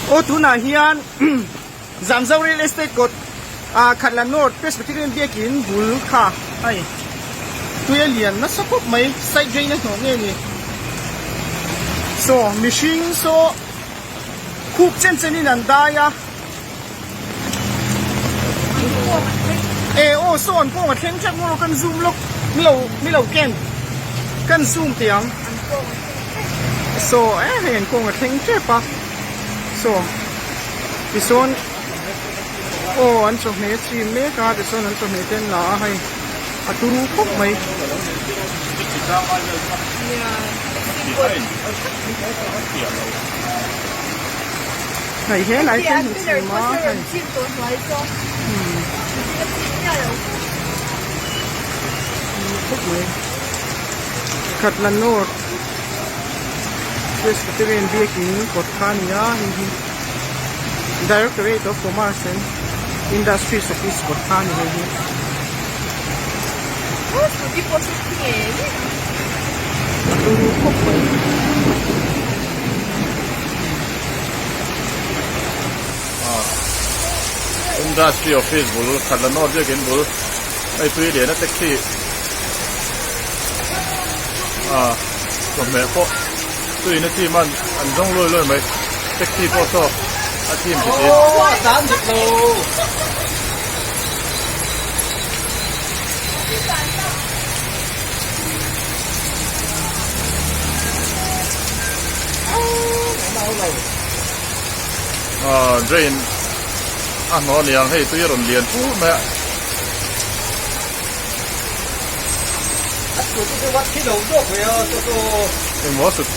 Aw tunah hian Zamzo Real Estate kawt ah Khatla North Presbyterian Biakin bul kha hei tui a lian nasa khawp mai side drain a hnawh nge ni saw mihring saw khup chen chen in an dai a e aw saw an kawng a thleng tep maw kan zoom lawk milo milo ken kan zoom teh ang saw e hei an kawng a thleng tep a saw tisawn aw an chawhmeh a chim mek a tichuan an chawhmeh te an la a hei a turu khawp mai. Hei he lai te an chim a hei khawp mai Khatla North Presbyterian Biakin kawt kha a ni a hei hi Directorate of Commerce and Industries Office kawt kha a ni hei hi. A turu khawp mai. Industry office bul Khatla North biakin bul hei tui lian a taxi ah chawhmeh pawh tuiin a chim a an zawng luai luai mai taxi pawh saw a chim ti thin. Aaa drain a hnawh a niang hei tui a rawn lian pur mai a. Engmaw sut